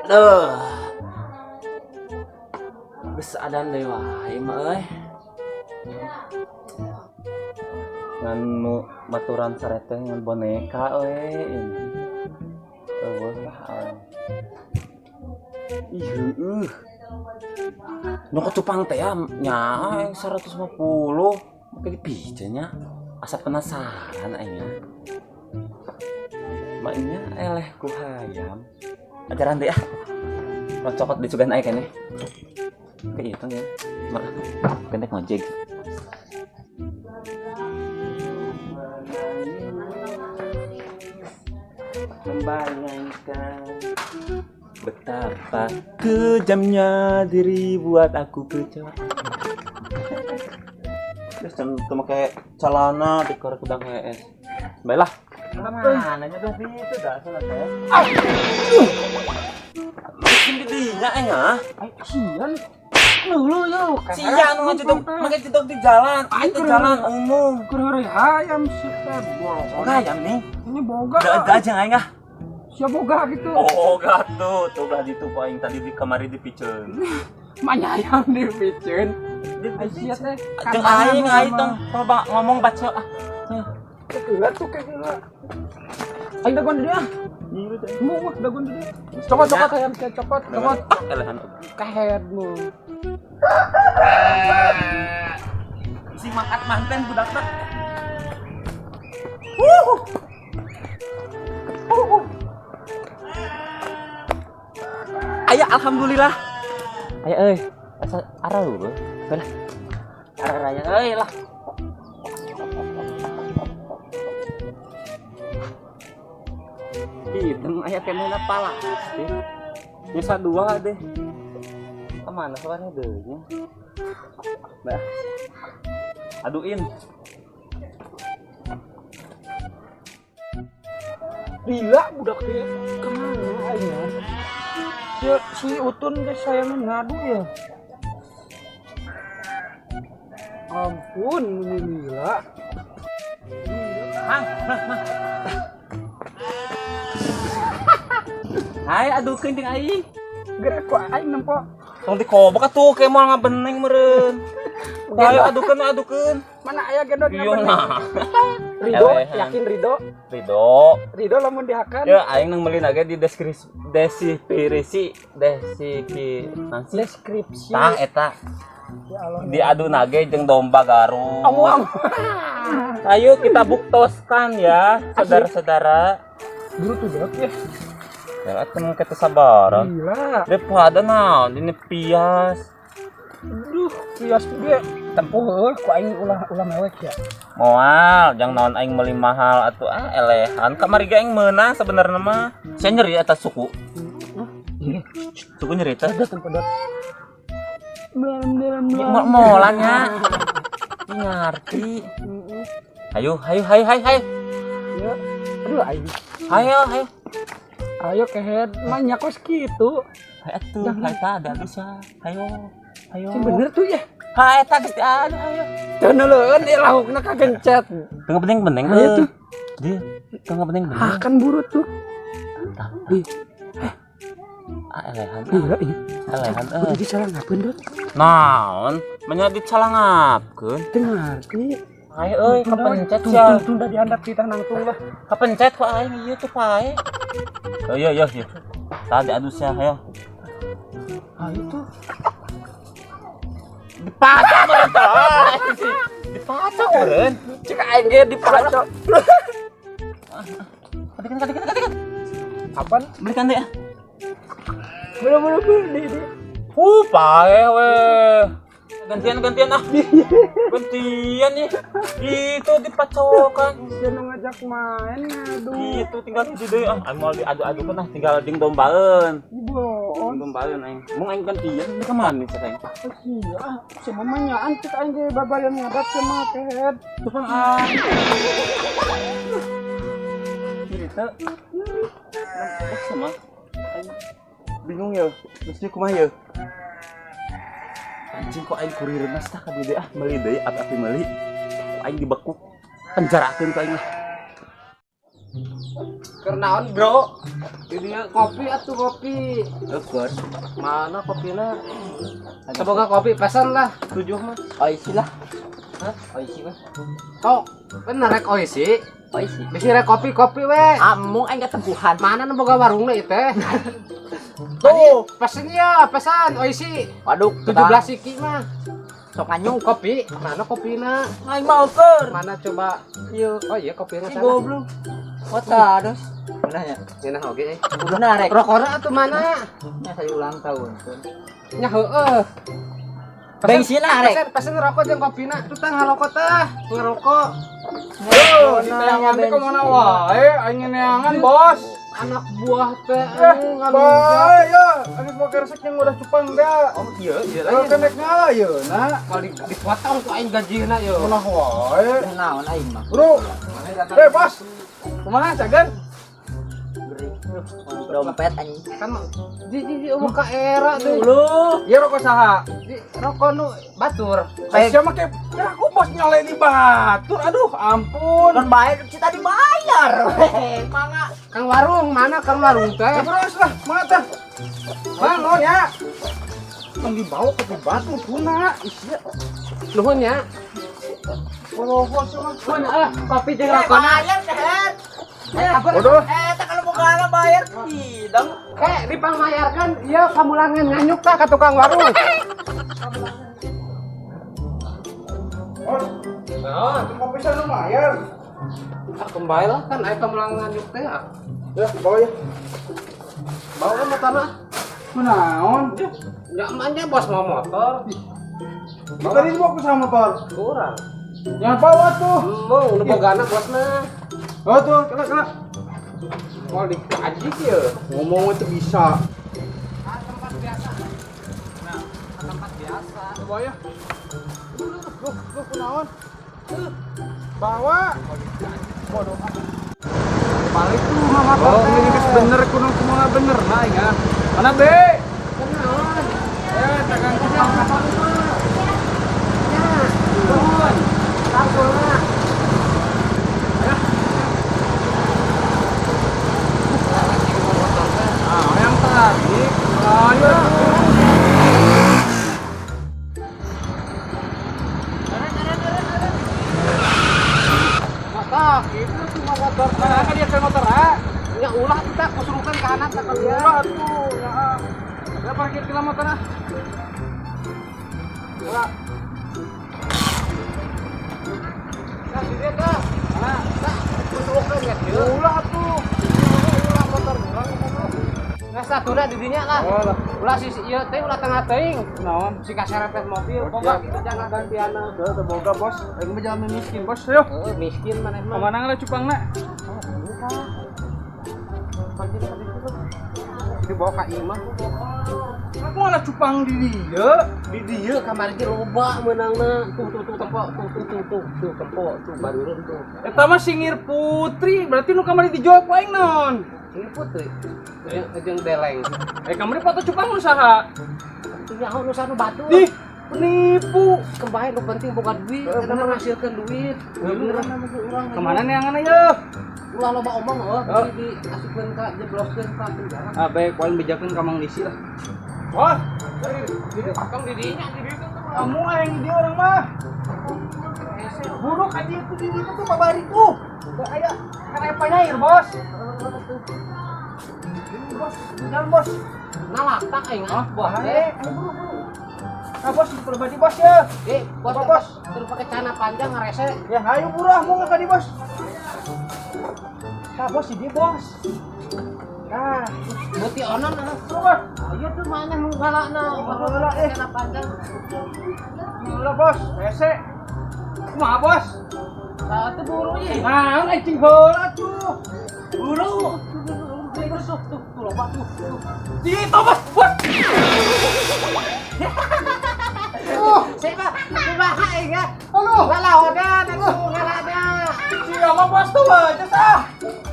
Duh. Geus adan deui wae mah euy. Ngan nu baturan sare teh ngan boneka we. Eueuh lah aing. Ih heueuh. Nu cupang teh ya nya 150. Make dipiceun nya. Asa penasaran aing nya. Maknya eleh ku hayam. Ajaran deh ah. Mau cokot di sugan aing kene. Kehitung ya. Mak pendek ngojek. Membayangkan betapa kejamnya diri buat aku kecewa. Terus tentu pakai celana di korek kudang hees. Baiklah. Mana nya tuh itu dah salah saya. Ini dinya eh ah. Sian. Lu lu. Sian ngecedok, make cedok di jalan, itu jalan umum. Keur hayam sih teh bolong. Hayam nih. Ini boga. Dah aja aing ah. Siap boga gitu. Boga tuh, tuh belah ditu aing tadi di kamari dipiceun. Manya hayam dipiceun. Sia teh. Jeung aing aing tong coba ngomong baca ah. Keula tuh keula. Aing dagoan di dia. Mu dagoan di dia. Cokot-cokot hayam sia cokot, cokot. Elehan. Kahetmu. Si makat manten budakna. Aya alhamdulillah. Aya euy, asa arah lu. Balah. Arah raya euy lah. Hidung aya keneh pala. Nyesa dua deh. Kemana suaranya deh nya? Bah. Aduin. Gila budak teh kemana aing? Si Utun guys sayangan ngadu ya. Ampun, ini gila. Mang, mang, mang. Hai, adukeun jeung aing. Gerak ku aing nempo. Tong dikobok atuh ke moal ngabeneng meureun. Ayo adukeun, adukeun. Mana aya gendot ngabeneng? Ridho, yakin Ridho? Ridho. Ridho lamun dihakan. Ya aing nang meuli nage di deskripsi deskripsi. Tah eta. Ya Allah. Diadu nage jeung domba Garut. Amuang. Ayo kita buktoskan ya, saudara-saudara. Dulu tuh dok ya. Ya atuh kita sabaran. Gila. Daripada naon ini pias. Aduh, pias ge tempuh heuh ku aing ulah mewek ya. Moal, jang naon aing meuli mahal atuh ah elehan. Kamari ge aing meunang sebenarnya mah. Sia nyeri eta suku. Iya. Suku nyeri teh. Pedot. Molannya. Ngarti. Ayo, ayo, ayo, ayo, ayo. Ya. Aduh aing. Ayo, ayo. Ayo kehed, mah kos kitu. Atuh, eta ada bisa. Ayo. Ayo. Sing bener tuh ya. Ha eta geus diadu ayo. Teu neuleun ieu lahukna kagencet. Teu bening-bening ayo tuh. Dia teu bening-bening. Ah kan buru tuh. Di. Ah elehan. Iya, iya. Elehan euy. Jadi salah ngapeun, Dot? Naon? Menya dicalangapkeun. Teu ngarti. Ayo euy kapencet sia. Tunda dihandap kita nangtung lah. Kapencet ku aing ieu tuh pae. Ayo yo yo. Tah diadu sia ayo. Ayo tuh. Dipacok meureun tah. Dipacok meureun. Cek aing ge dipacok. Katikan katikan katikan. Kapan? Belikan deh. Belum belum di. Pae we. Gantian gantian ah. Gantian nih. Itu dipacokan. Sia nu ngajak main ngadu. Itu tinggal hiji deui ah. Aing moal diadu-adukeun ah tinggal jeung dombaeun. Bohong. Dombaeun aing. Mung aing gantian di ka mana sih aing? Iya, ah, si mamanya cek aing ge babayan ngadat sama kehed. Tuh kan ah. Cerita. Sama. Bingung ya, mesti kumaha ya? Anjing kok aing kurirenas tah ka dieu ah, meuli deui api-api meuli. Kok aing dibekuk penjarakeun ku aing lah. Keur naon, Bro? Ini kopi atuh kopi. Ukur. Mana kopina? Semoga kopi pesan lah, 7 mah. Oisi lah. Hah? Oisi mah. Oh, bener rek oisi. Oisi. Bisi rek kopi-kopi we. Amung aing katempuhan. Mana nu boga warungna ieu teh? Tuh. Pesen ya, pesan oisi. Waduh, 17 siki mah. Sok nganyung. Kopi, mana kopina? Aing mah ukur. Mana coba? Ieu. Oh iya kopina Si sana. goblok. Kota terus. Benar ya? Ngeunah oge eh. Udah rek. Rokona atuh mana? Nya saya ulang tahun. Nya heueuh. Bensin lah rek. Pesen, pesen rokok jeung kopina. Tuh tah ngarokok tah, ngarokok. Oh, di tayangan teh kemana wae, aing neangan, Bos. Anak buah teh Eh, anu ngalunjak. bae ya, anu make resek yang udah cupang teh. Oh iya, iya Kalau lah. kenek ngala ye, na. Kalau dipotong ku aing gajina ye. Kumaha wae. Naon aing mah. Bro. Eh, Bos. Kumaha cagan? Dompet anjing. Kan di di di umur ka era deui. Lu. Ieu rokok saha? Di rokok nu batur. Eh, siapa make ya aku bos nyale di batur. Aduh, ampun. Non bayar kita dibayar. Weh, mangga. Kang warung mana kang warung teh? Ya terus lah, mana teh? Bang, non ya. Tong dibawa ke batur kuna. Isia. Nuhun ya. Bodoh sama. Nuhun ah, kopi jeung rokona. Bayar kehet. Bodoh. Eh, tak kalau mau kalah bayar tidak. Eh, dipangmayarkan ieu kamulangan nganyuk tah ka tukang warung. Bos, Naon? kopi sana lumayan. Ah, kembali lah kan aya kamulangan nganyuk teh. ah. Ya, bawa ya. Bawa kan motorna. Kunaon? Ya emangnya bos mau motor. Kita di bawa sama motor. Kurang. Jangan bawa tuh. Mau nu bogana bosna. Oh tuh, kena kena. Mau digaji kieu. Ngomong itu bisa. Ah, tempat biasa. Nah, tempat biasa. Bawa ya. Duh, duh, duh, kunaon? Bawa. Bodoh. Balik tuh mama Oh, ini geus bener kuno kumaha bener nah aing ah. Mana be? Kunaon? Eh, dagang cupang. Ya, nuhun. Tangkulna. Ah, yang tarik. Ayo. Mata gitu tuh motor. Mana kan dia ke motor ah? Ya ulah kita kusurukan ke anak tak dia. Ulah atuh, ya. ah. Ya parkir ke motor ah. Ulah. Nah, di dia tah. Mana? Tah, kusurukan ya kieu. Ulah atuh. Ulah motor urang eta mah. Nah, satuna di dinya lah. Oh lah. Ulah sisi ieu teh ulah tengah teuing. Kunaon? Si kaserepet mobil, boga kitu jangan gantiana. Udah, udah boga bos. Aing mah jalan miskin bos. Ayo. Heeh, miskin maneh mah. Kemana lah cupangna? Dibawa ka imah. Aku malah cupang di dia. Di dieu kamari ge loba meunangna. Tuh tuh tuh tempo, tuh tuh tuh tuh tuh tempo tuh barureun tuh. Eta mah singir putri, berarti nu kamari dijual ku aing naon? Ini putri. Jeung jeung deleng. Eh kamari foto cupang nu saha? Nyaho nu sanu batu. Ih, penipu. Kembali nu penting boga duit, Eh, karena bener. menghasilkan duit. Bener. Urang Kemana neangan ayo? Ulah loba omong eueuh, Oh. di diasupkeun ka jebloskeun ka penjara. Ah, baik, paling bejakeun ka Mang Disi lah. Wah, Tong di dinya di dieu tuh. kamu aing di dia orang mah. Buruk aja itu di itu tuh babari tuh. Gak aya kan aya penyair, Bos. Ini, Bos, jalan, Bos. Nalaktak aing ah, buah Bahaya, teh. ayo buru buru. Nah, Bos, pribadi Bos ya. Eh, bos, Bos, bos. Terus pakai celana panjang ngarese. Ya, ayo buru ah, mau nggak di Bos? Nah, Bos, ini Bos. Nah, Beuti onon ah. buru, Bos. Ayo tuh mana nu galakna. Galak, eh. Celana panjang. Gila, Bos. Rese. Kumaha, Bos? Nah, itu buru ye. Nah, anjing heula tuh. Buru. Tuh, tuh, tuh, tuh, loba tuh. Tuh. Itu, Bos. Bos. Siapa? Kumaha aing ah. Aduh. Ngalahodan atuh ngalana. Siapa Bos tuh aja sah.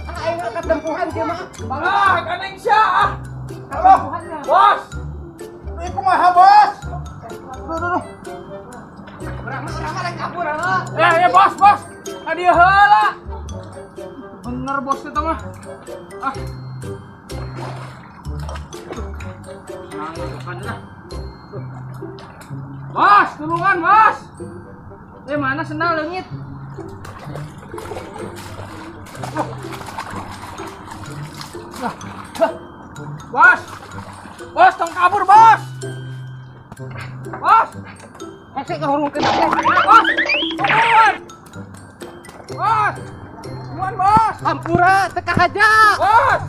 Ah, aing mah katempuhan kieu mah. Ah, kan aing sia ah. Halo, Katempuhan ya. Bos. Ini kumaha, Bos? Duh, duh, duh. Urang mah urang mah rek kabur ah. Eh, ya, Bos, Bos. Ka dieu heula. Bener bos eta mah. Ah. Nah, bos, tulungan bos. Mana sendal leungit? Oh. Nah. Bos. Bos, tong kabur, bos. Bos. Hese kahurungkeun teh. Bos. Tulungan. Bos. Tulungan, bos. Hampura teu kahaja. Bos.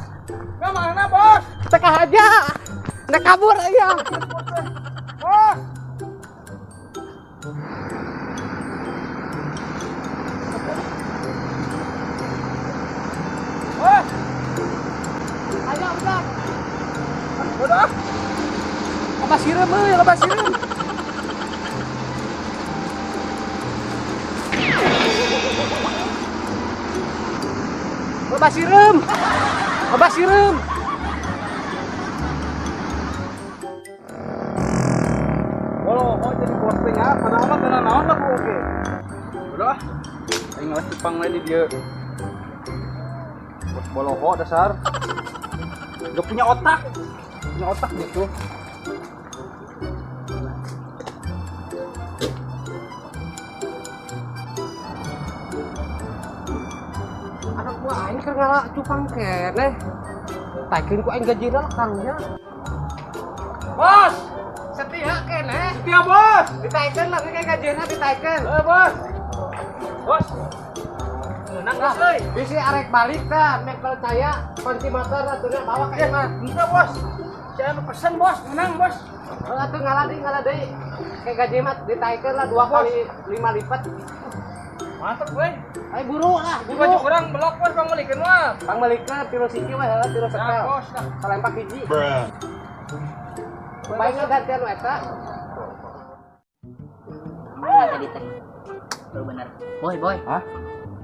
Ka mana, bos? Teu kahaja. Nek kabur aya. Bos. Bos. Ayo udah. Udah. Lebas sireum euy, lebas sireum. Lebas sireum. Lebas sireum. Walau jadi bos teh nya, padahal mah teu naon lah oke. Udah. Aing ngawas cupang lain di dieu. Bos boloho dasar. Gak punya otak. Punya otak gitu. Anak buah aing keur ngala cupang keneh. Taikeun ku aing gajina lah karunya. Bos, setia keneh. Setia, bos. Ditaikeun lah kayak gajina ditaikeun. Heeh, bos. Bos. Menang geus euy. Bisi arek balik tah, mek percaya kunci motor atuh bawa ka imah. Henteu, bos. Saya pesen, bos. Menang, bos. Heeh atuh ngala deui. Kayak gaji mah ditaikeun lah 2 kali 5 lipat. Mantep, weh. Ayo buru lah, Baju buru. kurang belok, bos, pangmelikeun mah. Pangmelikeun tilu siki we, heuh tilu setel. Bos, lah. Salempak hiji. Baik gantian we eta. Mana tadi teh? Tuh bener. Boy, boy. Hah?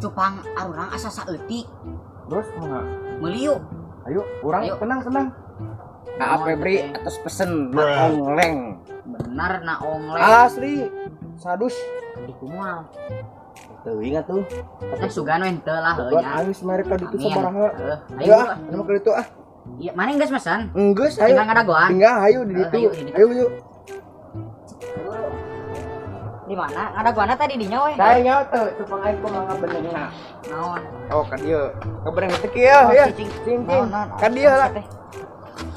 Cupang arurang asa saeutik. Terus kumaha? Meuli yuk. Ayo, urang tenang-tenang. Nah, Febri atas pesen na ongleng. Bener na ongleng. Asli. Sadus. Di kumaha? Teuing atuh. Teh sugan we henteu lah heuh nya. Aing mereka ditu sabaraha. Heeh. Ayo. Ayo ka ditu ah. Iya, mana geus mesan? Enggeus ayo. Tinggal ngadagoan. Tinggal ayo di ditu. Ayo yuk. Di mana? Ngadagoanna tadi dinya we. Saya nyawa teu cupang aing kumaha benerna. Naon? Oh, ka dieu. Ka beunang teh kieu ya. Cing cing. Ka dieu lah.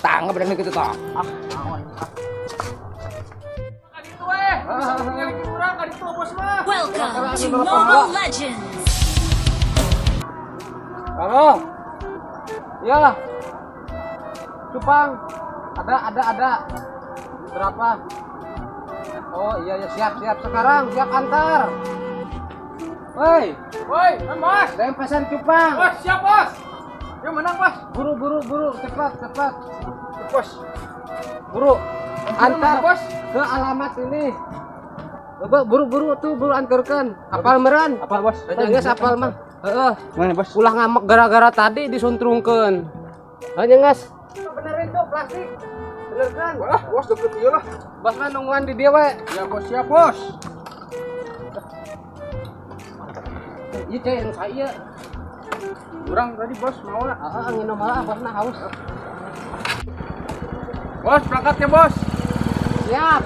Tang beunang kitu tah. Ah, naon? Ka ditu we. Bisa ngaliki urang ka ditu bos mah. Welcome to Mobile Legends. Halo. Ya. Cupang. Ada. Berapa? Oh iya ya, siap sekarang, siap antar. Woi, woi, bos. Ada yang pesan cupang. Bos, siap, bos. Yuk menang, bos. Buru, cepat. Bos. Buru. Antar, bos, ke alamat ini. Buru-buru tuh, buru antarkan. Apal meureun? Apal, bos. Geus apal mah. Heeh. Mana, bos? Ulah ngamek gara-gara tadi disuntrungkeun. Heuh geus. Benerin tuh plastik. Bener kan? Wah, bos deket ieu lah. Bos mah nungguan di dia we. Ya, bos, siap, bos. Ieu cai anu saya. Urang tadi bos mau lah. Heeh, nginum heula bosna haus. Bos, berangkat ya, bos. Siap.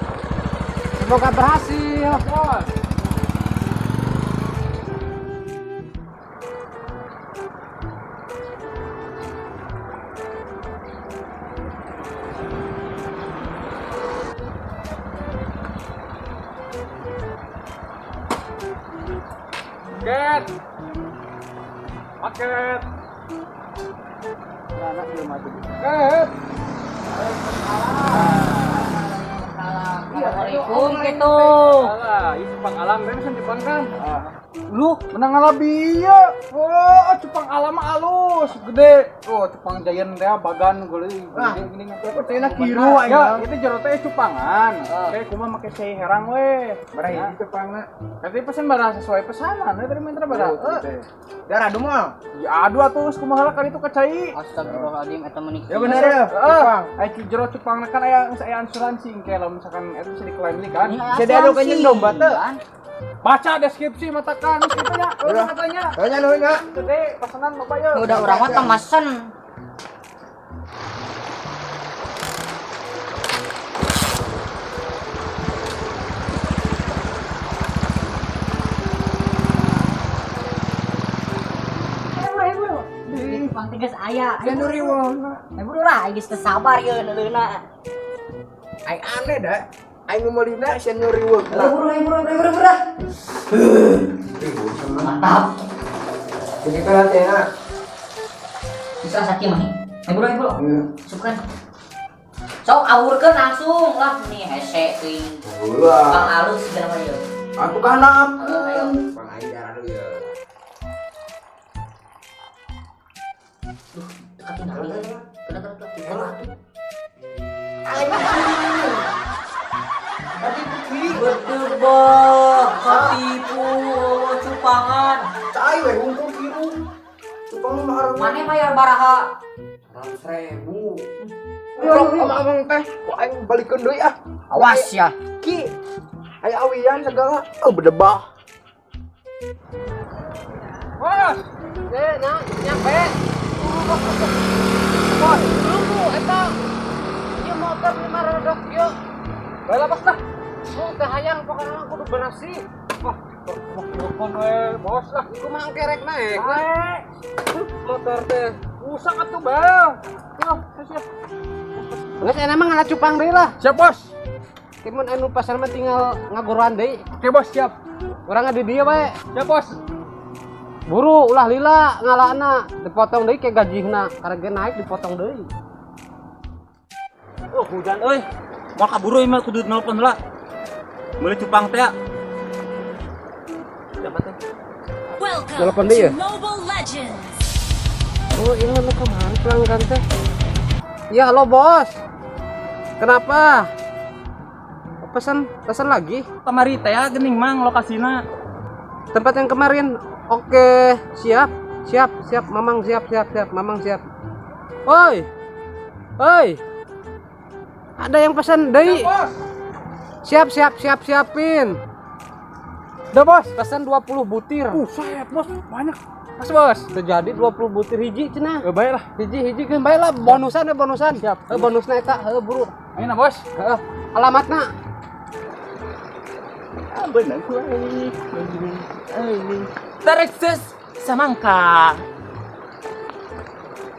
Semoga berhasil, bos. Paket. Paket. Anak belum mati. Paket. Assalamualaikum gitu. Alah, ini cupang alam, kan cupang kan? Lu menang ngalabi ya. Oh, cupang alam alus, gede. Oh, cupang giant teh bagan gede gini gini. Teh kiru aing. Ya, itu jero teh cupangan. Kayak kumaha make sei herang we. Barang hiji cupangna. Tapi pesen barang sesuai pesanan, we tadi minta barang. Darah adu moal. Ya adu atuh geus kumaha lah kali itu ka cai. Astagfirullahaladzim eta meni. Ya bener ya. Heeh. Ai jero cupangna kan aya geus aya asuransi engke lamun misalkan eta bisa diklaim deui kan. Jadi adu ka jeung domba teu. Baca deskripsi matakan kitu nya. Udah. Katanya. Tanya nuhun ya. Gede pesanan bapak ya. Udah urang mah tong mesen. Cupang teh geus aya. Sia nu riweuhna. Ayo buru lah, geus teu sabar ieu neuleuna. Aing aneh dah. Aing nu meulina sia nu riweuhna. Buru buru buru buru buru. Mantap. Jadi kan enak. Bisa sakit mah. Ayo buru ayo buru. Iya. Sukan. Sok awurkeun langsung lah nih hese teuing. Ulah. Bang alus segala mah ieu. Aku kanap. Ayo. Bang aing darah dulu ya. Duh, dekat tinggal. Kena kena kena. Berdebah, katipu, cupangan. Cai we hungkul kiru. Cupang mah harga Mana bayar baraha? 100.000. Rok omong teh, ku aing balikeun deui ah. Awas ya. Ki. Aya awian segala. Oh berdebah. Bos. Nah, nyampe. Bos, tunggu eta. Ieu motor lima rodok ieu. Baiklah bos lah. Ku teu hayang pokona mah kudu bersih. Wah, mau telepon we bos lah. Kumaha engke rek naek? Naik. Motor teh. Usang atuh bel. Yo, siap. Geus enak mah ngala cupang deui lah. Siap bos. Timun anu pasar mah tinggal ngagoran deui. Oke bos, siap. Urang di dieu bae. Siap bos. Buru ulah lila ngalana dipotong deui ke gajihna. Karena naik dipotong deui. Oh, hujan euy. Moal kaburu ieu mah kudu nelpon heula. Meuli cupang teh. Siapa teh? Welcome Telepon dia to ya? Mobile Legends. Oh, ini nu kemana pelanggan teh? Ya, halo bos. Kenapa? Pesan pesan lagi? Kamari teh geuning mang lokasina. Tempat yang kemarin. Oke, siap. Siap, siap, Mamang siap, siap, siap, Mamang siap. Oi. Oi. Ada yang pesan deui. Bos. Siap, siap, siap, siapin. Udah bos. Pesan 20 butir. Buset bos, banyak. Mas bos. Terjadi 20 butir hiji cenah. Ya baiklah. Hiji hiji keun bae lah bonusan we bonusan. Siap. Heuh bonusna eta heuh buru. Ayo nah bos. Heuh alamatna. Ah, bener ku aing. Terekses samangka.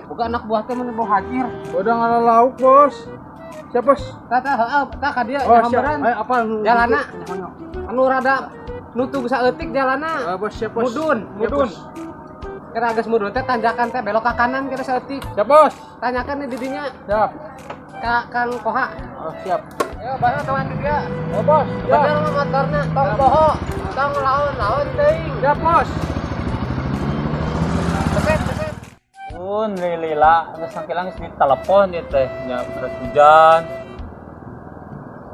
Buka anak buah teh mun bawa hajir. Udah ngalah lauk bos. Siap bos. Tah tah heuh tah ka dieu Oh siap. nyamperan. Ayo apa? Jalana. Anu rada nutug saeutik jalana. Oh, bos siap bos. Mudun, Siap, mudun. bos. Kira geus mudun teh tanjakan teh belok ke kanan kira saeutik. Siap bos. Tanyakan di didinya Siap. ka Kang Koha. Oh siap. Ayo bae teman di dia. Oh bos. Siap. Bener mah motorna tong poho, tong laon-laon teuing. Siap bos. Peset, peset. Pun lila geus sangkilang geus ditelepon ieu teh nya beres hujan.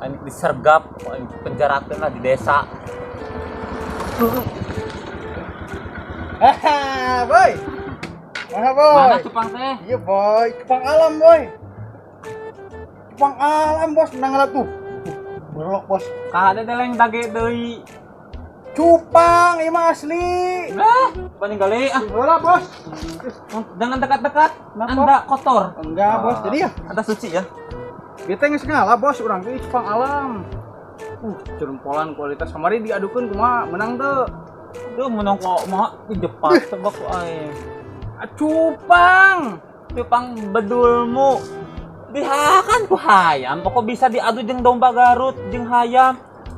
Aing disergap, aing penjarakeun lah di desa. Haha, boy. Mana boy? Mana cupang teh? Iya boy, cupang alam boy. Cupang alam bos, menang lah tuh. Berlok bos. Kahade deleng dage deui. Cupang, ini mah asli. Lah, paling gali ah. Bola bos. Jangan dekat-dekat. Anda kotor. Enggak bos, jadi ya. Anda suci ya. Kita geus ngalah bos, urang teh cupang alam. Jempolan kualitas kamari diadukeun kumaha menang teu. Duh, menang kok mah di Jepang sebab ku aing. Ah, cupang. Cupang bedulmu. Dihakan ku hayam, pokok bisa diadu jeung domba Garut jeung hayam.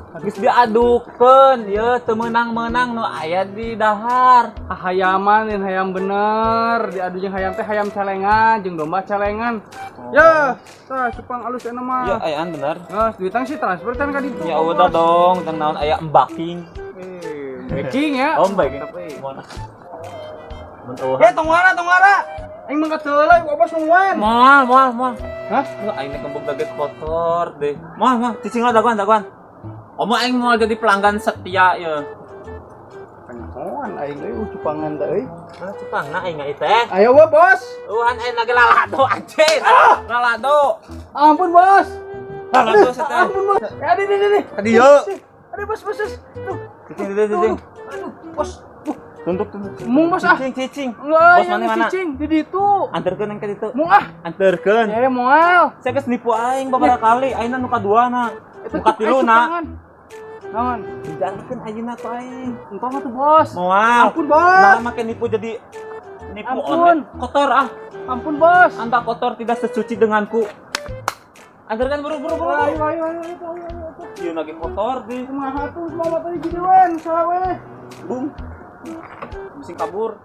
Geus diadukeun, ye teu meunang-meunang nu aya di dahar. Ah, hayaman ini hayam bener diadu jeung hayam teh hayam celengan jeung domba celengan. Ya, tah cupang alus enak mah. Ya ayaan bener. Nah, duitan sih transfer kan ka ditu. Ya udah dong, tentang naon aya embaking. Baking ya. Oh, embaking. Mun mun Eh, tong wara, tong wara. Aing mangkat heula, ieu bos nungguan. Moal, moal, moal. Hah? Lu aing nek kembung dage kotor deh. Moal, moal, cicing lah dagoan, dagoan. Omo aing moal jadi pelanggan setia ya. Pengakuan aing euy cupangan teh euy. Nah, cupangna aing ngai teh. Ayo we bos. Uhan aing lagi lalado anjir. Lalado. Ampun, bos. Lalado seteh. Ampun, bos. Eh, adi, adi, adi. Tadi yo. Aduh, bos, bos, bos. Aduh, Cicing di dieu, cicing. aduh, bos. Tunduk, tunduk. Mung, bos, ah. Cicing, cicing. Enggak, Bos yang mana mana? cicing di ditu. Anterkeun yang ka ditu. Mung ah. Anterkeun. Ya, moal. Saya geus nipu aing beberapa kali, ayeuna nu kaduana. Nu katiluna. Naon? Dijalankeun ayeuna tuh aing. Entong atuh, bos. Moal. Ampun, bos. Nah, make nipu jadi nipu Ampun. online. Kotor ah. Ampun, bos. Anda kotor tidak sesuci denganku. Antarkan buru buru buru. Ayo, ayo, ayo, ayo, ayo, ayo. Ieu lagi kotor di. Kumaha tuh semua tadi gini wen, salah we. Bung. Bising kabur.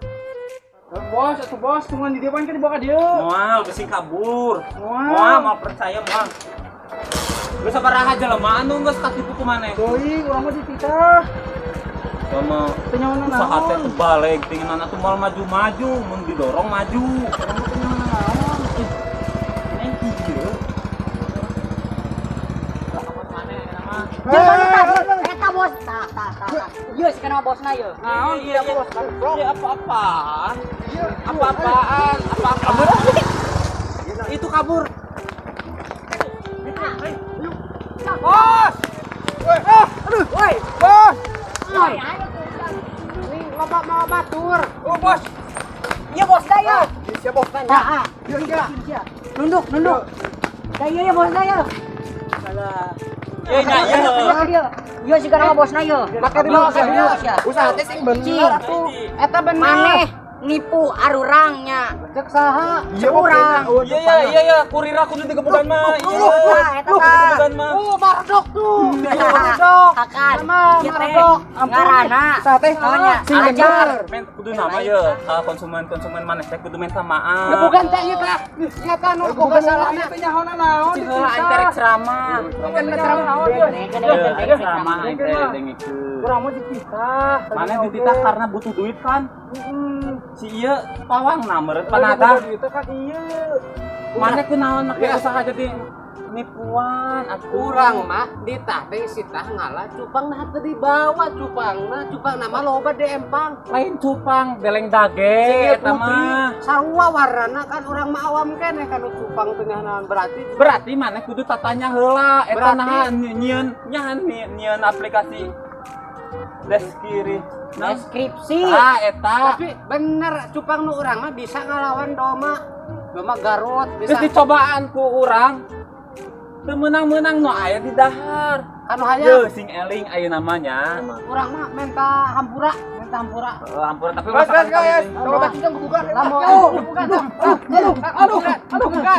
Bos, atuh bos, tungguan di depan kan dibawa ka dieu. Moal, bising kabur. Moal. Moal, mau percaya moal. Geus sabaraha jelema anu geus katipu ku maneh. Doi, urang mah dititah. Sama Teu nyaho naon. usaha teh terbalik, tinginan atuh moal maju-maju, mun didorong maju. Urang mah teu nyaho naon. Neng ieu. Kamu maneh eta mah. Eta bos. Tah, tah, tah. tah. Ieu si kana bosna ieu. Naon iya bos. Iya apa-apaan? Apa-apaan? Apa-apaan? Itu kabur. Bos. Woi, ah, aduh. Woi, bos. Woi, Nih, loba mau batur. Oh, bos. ieu bosna ieu. Siap, bos. Tah, ah. Iya, iya. Nunduk, nunduk. Tah ieu ya bosna ieu. Iya nya iya. Ieu, ieu si kana bosna ieu. Make dibawa ka dieu. Sia. Usaha teh sing bener atuh. Eta bener. Maneh nipu arurangnya. Cek saha? Iya, bos. Urang. Iya iya iya iya, kurir aku nu digebukan mah. Iya. Tah, eta tah. Digebukan mah. Mardok tuh. Mardok. Hakan. Sama Ieu teh mardok. Ampun. Ngaranna. Usaha teh Naonnya? sing Ajar. bener. Men kudu nama ye ka konsumen-konsumen maneh teh kudu minta maaf. Gebukan teh ieu tah. Ieu tah nu boga salahna. Teu nyaho naon. Cing heula aing teh rek ceramah. Ceramah naon ieu? Iya, aing ceramah aing teh dengikeun. Urang mah dititah. Maneh dititah karena butuh duit kan? Si ieu pawangna meureun panada. Duitnya kan ieu. Maneh kunaon make usaha jadi nipuan atuh. Urang mah ditah teh sitah ngalah cupang nah teu dibawa cupangna, cupangna mah loba di empang. Lain cupang, deleng dage Cingil eta putri mah. sarua warnana kan urang mah awam keneh kan cupang teu naon berarti Berarti maneh kudu tatanya heula eta Berarti- naha nyieun nyahan nyieun aplikasi Deskiri. Nah, Deskripsi. ah eta. tapi bener cupang nu urang mah bisa ngalawan doma. Doma Garut Geus bisa dicobaan ku urang. Teu meunang-meunang nu aya di dahar. anu hayang Yeuh sing eling aya namanya. urang mah minta hampura, minta hampura. Oh, ampun tapi Bos, bos, masakan guys. kali ini. Coba cicing gebukan. Lamun Aduh, aduh, aduh, aduh,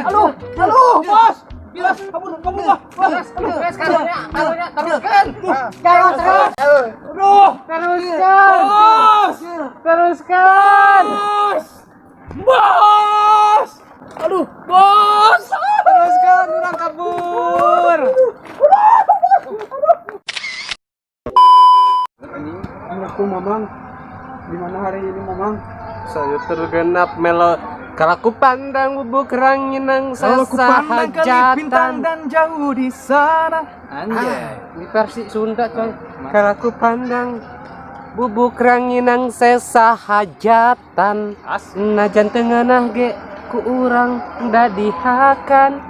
aduh, aduh, bos. Bos, kabur, kabur, bos. Terus, terus karunya, karunya teruskan. Terus terus. Aduh, Teruskan. bos. Teruskan. Bos. Bos. Aduh, bos. Teruskan urang kabur. Anakku Mamang. Di mana hari ini Mamang? Saya tergenap melo kalau ku pandang bubuk ranginang Kalau ku pandang kali bintang sesahajatan. dan jauh di sana. Anjay. Ini versi Sunda coy. Kalau ku pandang bubuk ranginang sesahajatan. Najan tengenah ge ku urang dadihakan.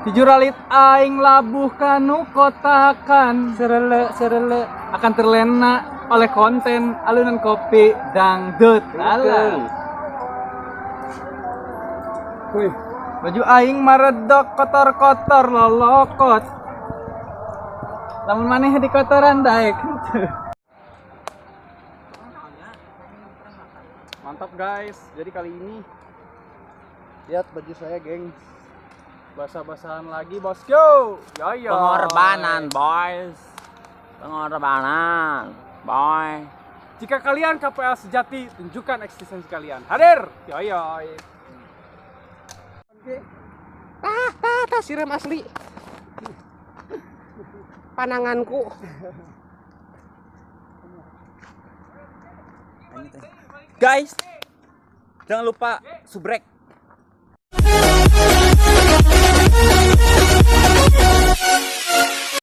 Jujur alit aing labuh kanu kotakan Serele serele. akan terlena oleh konten alunan kopi dangdut. Alah. Wih, baju aing maredok kotor-kotor lolokot. Lamun maneh di kotoran daek. Mantap guys. Jadi kali ini lihat baju saya, geng. Basah-basahan lagi, bosku. Yo yo. Pengorbanan, boys. Pengorbanan, boy. Jika kalian KPL sejati, tunjukkan eksistensi kalian. Hadir. Yo yo. Tah tah tah siram asli. Pananganku. Guys, jangan lupa subrek. Thank you.